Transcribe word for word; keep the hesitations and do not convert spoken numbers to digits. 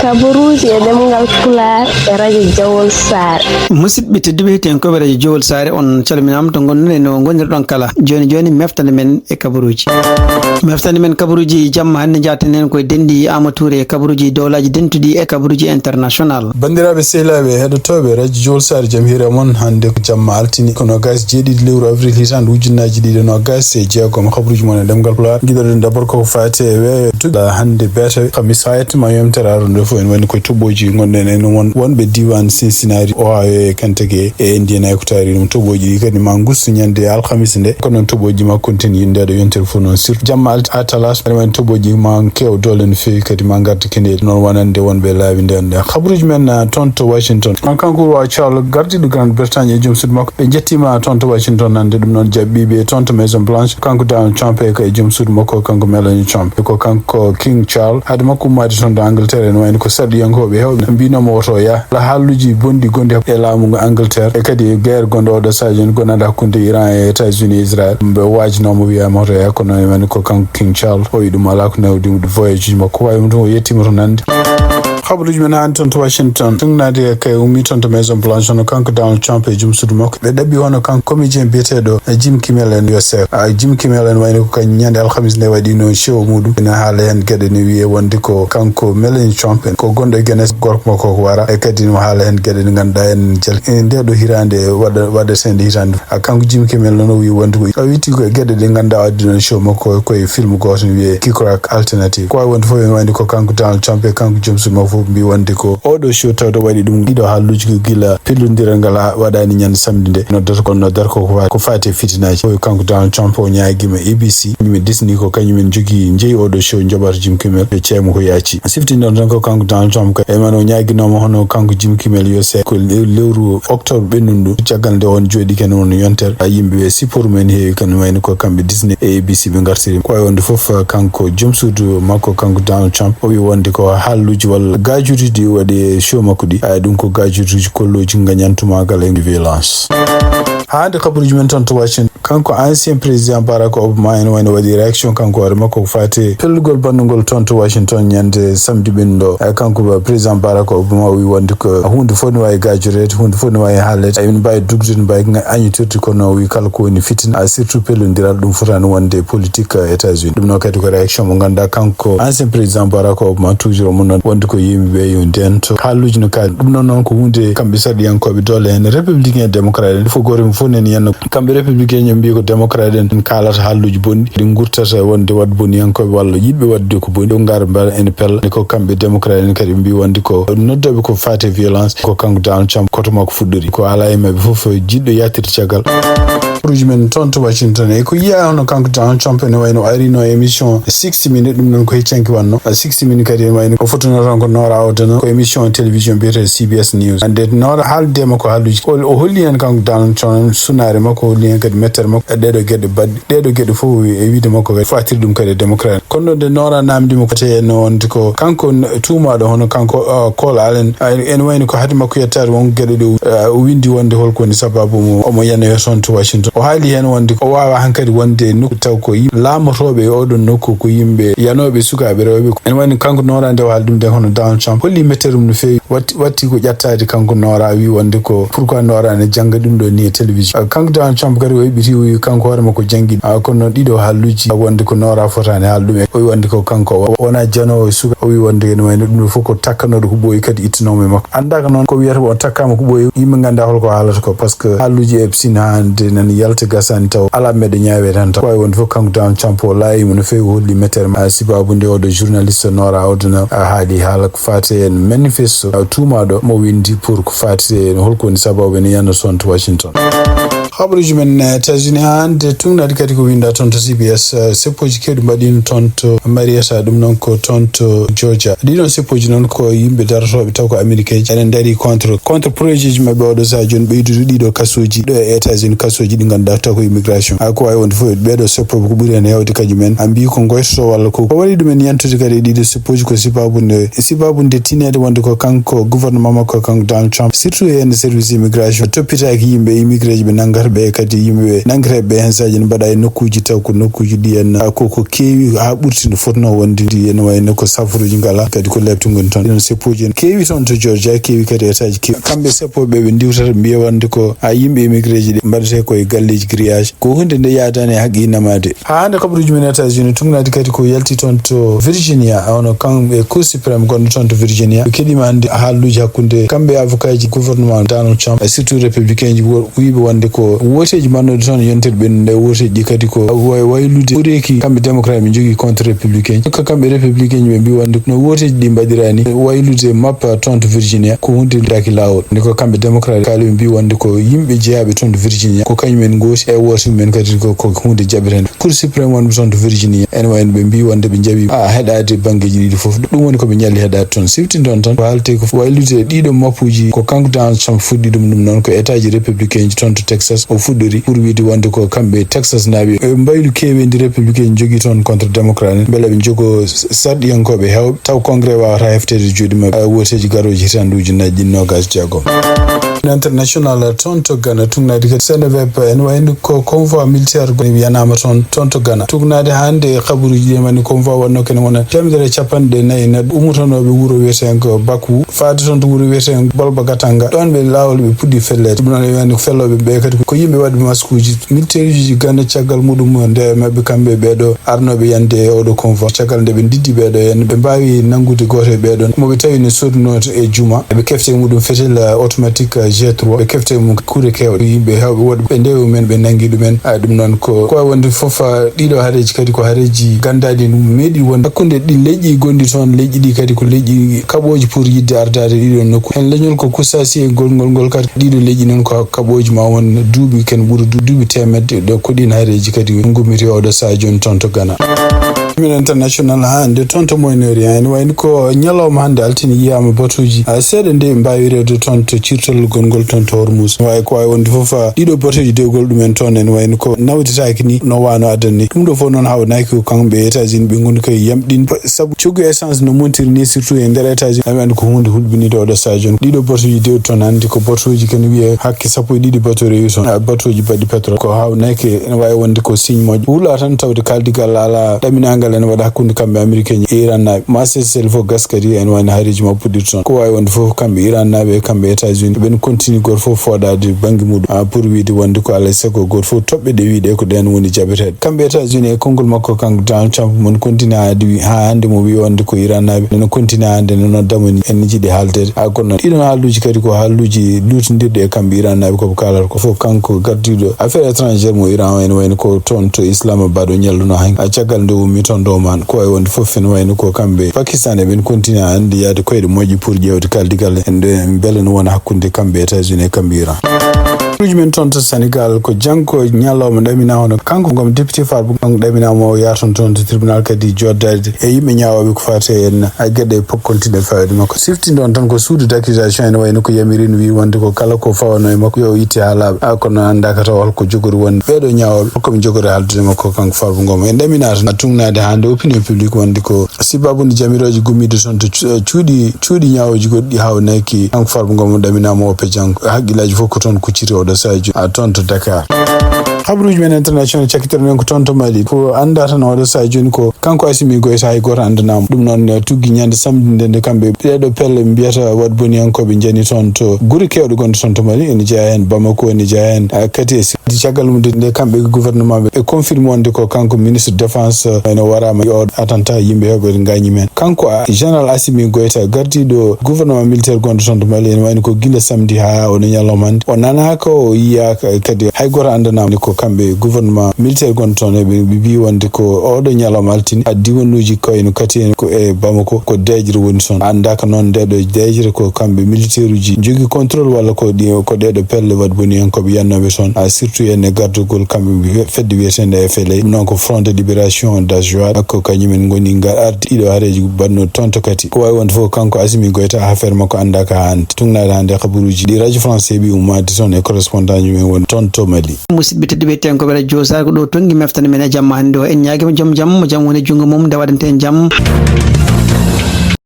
Kabaruuji e ɗemngal Pulaar e radio Jowol Saare. Musidɓe tedduɓe, hettiyankooɓe radio Jowol Saare, on calminaama to ngonɗon e no ngonirɗon kala. Jooni jooni, meftande men e kabaruuji. Meftande men kabaruuji jamma hannde, njaaten heen koye denɗi Amadou Touré e kabaruuji dowlaaji dentuɗi e kabaruuji international. Banndiraaɓe sehilaaɓe heɗotooɓe radio Jowol Saare, jam hiira mon. Hannde ko jamma altine, ko noogaas e jeeɗiɗi lewru avril hitaande ujunnaaji ɗiɗi e noogaas e jeegom. Kabaruuji mon e ɗemngal Pulaar, ngiɗoɗen d'abord ko faati e weeyo tuggi hannde beete kamis, hayat ma yomtere arondo fof. En woni koye toɓɓooji gonɗen en won, wonɓe diiwaan Cincinnati, Ohio e Kentucky e Indiana e ko taari ɗum. Toɓɓooji ɗi kadi ma ngustu ñande alhamis nde. Kono noon toɓɓooji ma continue nde ɗo yontere fof noon, surtout jamma alt-, atalas, ene woni toɓɓooji ma keew doole no feewi, kadi ma ngardi keneɗi noon wonande wonɓe laabi nde, nde. Kabaruuji men, ah, toon to Washington. An kanko wa Charles, gardiiɗo Grande Bretagne e joom suudu makko, ɓe njettiima toon to Washington nande ɗum noon jaɓɓiiɓe toon to Maison Blanche, kanko Donald Trump e ko e joom suudu makko, kanko Melania Trump. E ko kanko King Charles, haade makko ummaade toon to Angleterre, ene wayno ko sarɗiyankooɓe heewɓe mbinooma woto o yah. Wala haaluuji bonɗi gonɗi e laamu ngu Angleterre, e kadi guerre gonɗo oɗo sahaa jooni gonnaaɗo hakkunde Iran e États-Unis e Israël. Ɓe waajinooma wiyaama hoto yah, kono ene wayno ko kanko King Charles, o wi ɗum alaa ko nawdi voyage uji makko. Waawi ɗum tun o yettiima to nande. Kabaruuji men hannde toon to Washington. Tugnaade kay ummi toon to Maison Blanche, hono kanko Donald Trump e joom suudu makko. Ɓe ɗaɓɓi hono kanko comédien biyeteeɗo Jim Kimmel en Yosef. Ah, Jim Kimmel en wayno ko kañum ñande alhamis nde waɗino show muɗum. Ina haala heen geɗe ne wiyee wonde ko kanko Melania Trump en ko gonɗo e Guinness, gorko makko ko wara. E kadi no haala heen geɗe ɗe ngannduɗaa en jal-, e nde ɗo hitaande waɗa-, waɗeteende hitaande. Ah, kanko Jim Kimmel noon o wi wonde ko, o witti ko e geɗe ɗe ngannduɗaa o addi ɗon show makko ko e film gooto ne wiyee Kick Rock Alternative. Ko waawi wonde fof ene wayno ko kanko Donald Trump e kanko joom suudu makko fof mbi wonde ko oɗo show tawde waɗi ɗum ɗiɗo haaluuji ko gila pellondiral ngal ha waɗaani ñande samedi nde. Noddata ko, noddata ko, ko fa-, ko faati e fitinaaji. Ko kanko Donald Trump o ñaagiima A B C, ñumen Disney ko kañumen njogii njeyi oɗo show, njoɓata Jim Kimmel, ɓe ceemo ko yaaci. Siftinɗon tan ko kanko Donald Trump ka, e man o ñaaginooma hono kanko Jim Kimmel yo se-, ko lew-, lewru octobre ɓennundu, caggal nde on jooɗi ken won yontere, a yimɓe ɓe sipporu men heewi kan wayno ko kamɓe Disney e A B C ɓe ngartiri. Ko wayi wonde fof, kanko joom suudu makko, kanko Donald Trump, o wi wonde ko haaluuji walla gaajuuji ɗi waɗi e show makko ɗi, a ɗum ko gaajuuji kollooji ngañantu maagal e violence. Haa nde kabaruuji men toon to Washington. Kanko ancien président Barack Obama ene wayno waɗi réaction kanko hoore makko ko faati pellugol banndugol toon to Washington ñande samedi ɓennuɗo. E kanko ba président Barack Obama o wi wonde ko huunde fof ne waawi gaajoreede, huunde fof ne waawi haalleede. Emin mbaawi dugde, ne mbaawi nga-, añitirde, kono o wi kala ko woni fitina, a surtout pellondiral, ɗum fotaani wonde politique, eh, États-Unis. Ɗum noon kadi ko réaction mo ngannduɗaa kanko ancien président Barack Obama toujours omo noon wonde ko yimɓe yo ndento haaluuji no kaali. Ɗum noon noon ko huunde kamɓe sarɗiyankooɓe doole heen républicain démocrate en. Fof gooto fof nani yenno. Kamɓe républicain en mbiyi ko démocrate en kaalata haalluuji bonɗi, ɗi ngurtata e wonde waɗ boniyankooɓe walla yiɗɓe waɗde ko boni, ɗo ngar mbar ene pella. Ko kamɓe démocrate en kadi ɓe mbiyi wonde ko noddooɓe ko faati e violence, ko kanko Donald Trump koto makko fuɗɗori. Ko alaa e maɓɓe fof jiɗɗo yahtirde caggal. Kabaruuji men toon to Washington, e ko yiyaa hono kanko Donald Trump ene wayno o arino e émission sixty Minutes, ɗum noon ko heccanki wanno. Sixty Minutes kadi ene wayno o fotuno toon ko Norah O'Donnell, ko émission télévision mbiyetee C B S News. Hannde Norah haalde makko haalluuji. O, o holli heen kanko Donald Trump sunaare makko, o holli heen kadi mettere makko e ɗeeɗo geɗe baɗɗe. Ɗeeɗo geɗe fof e wiide makko kadi faatiri ɗum kadi e démocrate. Kono ɗo nde Norah naamndi mo ko tee no wonde ko kanko n-, tuumaaɗo hono kanko, uh, Cole Allen, a, ene wayno ko haade makko yettaade won geɗe ɗe, uh, o winndi wonde holko woni sababu mo omo yanoya toon to Washington. O haali heen wonde o waawaa hankadi wonde e nokku taw ko yimɓe laamotooɓe e oɗon nokku ko yimɓe yanooɓe sukaaɓe rewɓe. Ene wayno kanko Norah nde o haali ɗum nde hono Donald Trump holli mettere mum no feewi. Watti, watti ko ƴattaade kanko Norah, wi wonde ko pourquoi Norah ne jannga ɗum ɗo ni e télévision. Ah, kanko Donald Trump kadi o heɓɓiti, o wi kanko hoore makko janngi. Ah, kono noon ɗiɗo haalluuji wonde ko Norah fotaani haal ɗum e, o wi wonde ko kanko o wona janoowo e suka. O wi wonde ene wayno ɗum ɗo fof ko takkanooɗo ko ɓooyi kadi ittanooma e makko. Anndaaka noon ko wiyata o takkaama ko ɓooyi, yimɓe nganndaa holko haalata ko, par ce que haalluuji Epstein haa hannde nani yalta gasaani taw alaa meɗe ñaawee tan taw. Ko wayi wonde fof kanko Donald Trump o laayiima no feewi, o holli mettere ma, ah, sibaabu nde oɗo journaliste Norah O'Donnell, ah, haali haala ko faati heen manifesto, ah, tuumaaɗo mo winndi pour ko faati heen holko woni sababu ene yana toon to Washington. Habaruuji men, eh, États-Unis haa hannde tugnaɗi kadi ko winnda toon to C B S, eh, seppooji keewɗi mbaɗiino toon to Marietta, ɗum noon ko toon to Georgia. Ɗiɗon seppooji noon ko yimɓe darotooɓe taw ko Amerikaaji ene ndarii contre, contre projet ji maɓɓe oɗo sahaa jooni ɓeydude ɗiɗo kasooji ɗo e États-Unis, kasooji ɗi ngannduɗaa taw ko immigration. Haa ko waawi wonde fof ɓeeɗo seppooɓe ko ɓuri heen heewde kañum en a mbiyi ko ngoytoto walla ko, ko waɗi ɗum en yantude kadi e ɗiɗo seppooji ko sibaabu nde, sibaabu nde tineede wonde ko kanko gouvernement makko, kanko Donald Trump, surtout heen service immigration toppitaaki yimɓe immigré ji ɓe nanngata. ɓe kadi yimɓe ɓe nangiree ɓe heen saji ne mbaɗa e nokkuuji taw ko nokkuuji ɗi en, ah, ko, ko keewi haa ɓurti no fotnoo wonde ndi ene wayi no ko safaruuji ngala kadi ko leɓte ngoni toon. Ɗiɗon seppooji en keewi toon to Georgia, keewi kadi état ji keewi. Kamɓe seppooɓe ɓe ndiwtata mbiya wonde ko, ah, yimɓe immigré ji ɗi mbaɗetee ko e galleeji grillage. Ko huunde nde yaadaani e haqqe innamaade. Haa hannde kabaruuji men États-Unis tugnaade kadi ko yalti toon to Virginia, hono kamɓe Cour suprême gonɗo toon to Virginia. Ɓe keɗiima hannde haalluuji hakkunde kamɓe avocat ji gouvernement Donald Trump, e surtout républicain ji wo-, wiyɓe wonde ko wooteeji mbaɗnooɗi toon yontere ɓennude, wooteeji ɗi kadi ko way-, waylude ɓureeki kamɓe démocrat ɓe njogii contre républicain ji. Ko kamɓe républicain ji ɓe mbii wonde no wooteeji ɗi mbaɗiraa ni, waylude mappa toon to Virginia ko huunde daaki laawol. Nde ko kamɓe démocrat kaali ɓe mbii wonde ko yimɓe jeyaaɓe toon to Virginia ko kañum en ngooti e woote mum en kadi ko, ko huunde jaɓetende. Cour suprême wonɓe toon to Virginia, ene wayi no ɓe mbii wonde ɓe njaɓi, a, heɗaade banngeeji ɗiɗi fof. Ɗum woni ko ɓe ñalli heɗaade toon. Siftinɗon tan, ko haaltee ko waylude ɗiɗo mappuuji, ko kanko Donald Trump fuɗɗii ɗum, ɗum noon ko état ji républicain ji toon to Texas o fuɗɗori, pour wiyde wonde ko kamɓe Texas naaɓe, e mbaylu keeweendi républicain ji njogii toon contre démocrat en, mbele ɓe njogoo s-, sarɗiyankooɓe heewɓe, taw congrès waawata hefteede juuɗe maɓɓe, a, wooteeji garooji hitaande ujunnaaji ɗiɗi noogaas e jeegom. International toon to Ghana, tugnaade kadi Seneweb, ene wayi no ko convoi militaire go yanaama toon, toon to Ghana. Tugnaade hannde e kabaruuji ɗi, woni convoi wonnoo kene wona teemedere e capanɗe nayi neɗɗo ummotonooɓe wuro wiyeteengo Baku, faade toon to wuro wiyeteengo Bolba Gatanga. Ɗoon ɓe laawol ɓe puɗɗii felleede. Ɗum noon, ene wayi no ko fellooɓe ɓe kadi ko yimɓe waɗɓe maskuuji. Militeeruuji Ghana caggal muɗum nde maɓɓe kamɓe ɓeeɗo arnooɓe yande e oɗo convoi. Caggal nde ɓe ndiddi ɓeeɗo, en ɓe mbaawi nanngude gooto e ɓeeɗoon mo ɓe tawi ne sodunoo to e juma. Ɓe kefte e muɗum fetel, uh, automatique, uh, G trois. Ɓe kefte e mum kuure keewɗe. Yimɓe heewɓe woɗɓe ɓe ndewi men, ɓe nanngi ɗumen. Ah, ɗum noon ko, ko wayi wonde fof, ah, ɗiɗo hareeji kadi ko hareeji ganndaaɗi meeɗi wonde hakkunde ɗi leƴƴi gonɗi toon. Leƴƴi ɗi kadi ko leƴƴi kaɓooji pour yiɗde ardaade ɗiɗo nokku. Heen leñol ko Kusasi e ngol, ngol, ngol kadi ɗiɗo leƴƴi noon ko kaɓooji ma won duuɓi ken ɓuri du-, duuɓi teemedde ɗo ko ɗiin hareeji kadi ngummiti oɗo sahaa jooni toon to Ghana. Minen international haa hannde toon to Moyen-Orient, ene wayi no ko ñalawma hannde altine yiyaama batuuji, ah, seeɗa nde mbaawi rewde toon to cirtol gongol toon to Hormuz. Waawi ko waawi wonde fof, ah, ɗiɗo batuuji dewgol ɗumen toon ene wayi no ko nawditaaki ni no waano addan ni. Ɗum ɗo fof noon hawnaaki ko kamɓe États-Unis ɓe ngoni koye yamɗin sabu coggu essence no montiri ni, surtout e nder États-Unis. Amen ko huunde hulɓiniiɗo oɗo sahaa jooni. Ɗiɗo batuuji dewɗi toon hannde ko batuuji ken wiye hakke sappo e ɗiɗi bateau rewi toon. Ah, batuuji baɗɗi pétrole. Ko hawnaaki, ene waawi wonde ko signe moƴƴo. Wula tan tawde kaaldigal alaa ɗaminangal ene waɗa hakkunde kamɓe Américain e Iran naaɓe. Ma sesel fof gas kadi ene wayi no hareeji ma puɗɗirta toon. Ko waawi wonde fof kamɓe Iran naaɓe e kamɓe États-Unis ɓen continue gooto fof fooɗaade bannge muɗum. Ah, pour wiyde wonde ko alaa e sago gooto fof toɓɓe ɗe wiyi ɗe ko ɗen woni jaɓeteeɗe. Kamɓe États-Unis e konngol makko kanko Donald Trump mon continue haa adi wi-, haa hannde mo wiyi wonde ko Iran naaɓe nana continue hannde nana damani en jiɗi haaldeede. Ah, kono ɗiɗon haalluuji kadi ko haalluuji luutondirɗi e kamɓe Iran naaɓe ko ɓe kaalata ko fof kanko gardiiɗo affaire étrangère mo Iran o ene wayi no ko toon to Islamabad o ñalluno han. Ah, caggal nde o ummi toon dow maan ko wayi wonde fof ene wayi no ko kamɓe Pakistan eɓen continue hannde yaade koyɗe moƴƴe pour ƴeewde kaaldigal en nde mbele no wona hakkunde kamɓe États-Unis e kamɓe Iran. Ɗuuji men toon to Sénégal ko janngo ñalawma ɗamina hono kanko ngom député Farba Ngom ɗaminaama o yaaton toon to tribunal kadi joddaade e yimɓe ñaawooɓe ko faati e en, a, geɗe pokkontiɗe fawde makko. Siftindo on tan ko suudu d'accusation ene wayi no ko yamiri no wiyi wonde ko kala ko fawano e makko yo o itte haa laaɓa. A, kono anndaaka taw holko jogori wonde ɓeeɗo ñaawooɓe, holko ɓe jogori haaldude makko kanko Farba Ngom. En ɗaminaata tugnaade hannde opinion publique wonde ko sababude jamirooje gummiiɗe toon to cu-, cuuɗi, cuuɗi ñaawooji goɗɗi haawnaki kanko Farba Ngom ɗaminaama o pe janngo. Hakkillaaji fof ko toon kucciti oɗo sahaa jooni, a, toon to Dakar. Habaruuji men international cakkitiren ko toon to Mali. Ko annda tan oɗo sahaa jooni ko kanko Assimi Goïta hay gooto anndanaama. Ɗum noon, eh, tuggi ñande samedi nde, nde kamɓe ɗeeɗo pelle mbiyata waɗboniyankooɓe njani toon to gure keewɗe gonɗe toon to Mali. Ene jeyaa heen Bamako, ene jeyaa heen, eh, Kati e Sirti. Caggal mum de, nde kamɓe gouvernement ɓe, ɓe confirme wonde ko kanko ministre défense, eh, ene waraama e o attentat yimɓe heewɓe ngaañi men. Kanko, ah, général Assimi Goïta, gardiiɗo gouvernement militaire gonɗo toon to Mali, ene wayno ko gila samedi haa oɗo ñalawma hannde. O nanaaka, o yiyaaka, kadi hay gooto anndanaama ko kamɓe gouvernement militaire gonɗo toon, eɓe mbi-, mbi wonde ko oɗo ñalawma altine, a, diwanuuji ko wayno Kati en ko e Bamako, ko deeƴre woni toon. Anndaaka noon ndeeɗo deeƴre ko kamɓe militaire uji jogii contrôle walla ko ɗi, ko ɗeeɗo pelle waɗboniyankooɓe yannooɓe toon, a, surtout en e gardagol kamɓe mbi-, fedde wiyeteende F L A. Ɗum noon ko Front de Libération d'Azawad, ko kañum en ngoni ngar ardi ɗiɗo hareeji baɗnooɗi toon to Kati. Ko waawi wonde fof, kanko Assimi Goïta, affaire makko anndaaka haa hannde. Tugnaade hannde kabaruuji ɗi Radio France heɓi ummaade toon e correspondant ji men woni toon to Mali. Musidɓe tedduɓe, hettiyankooɓe Radio Saare, ko ɗo tonngi meftere men e jamma hannde o. En ñaagiima joom jam, mo jam woni e junngo mum, nde waɗante en jam.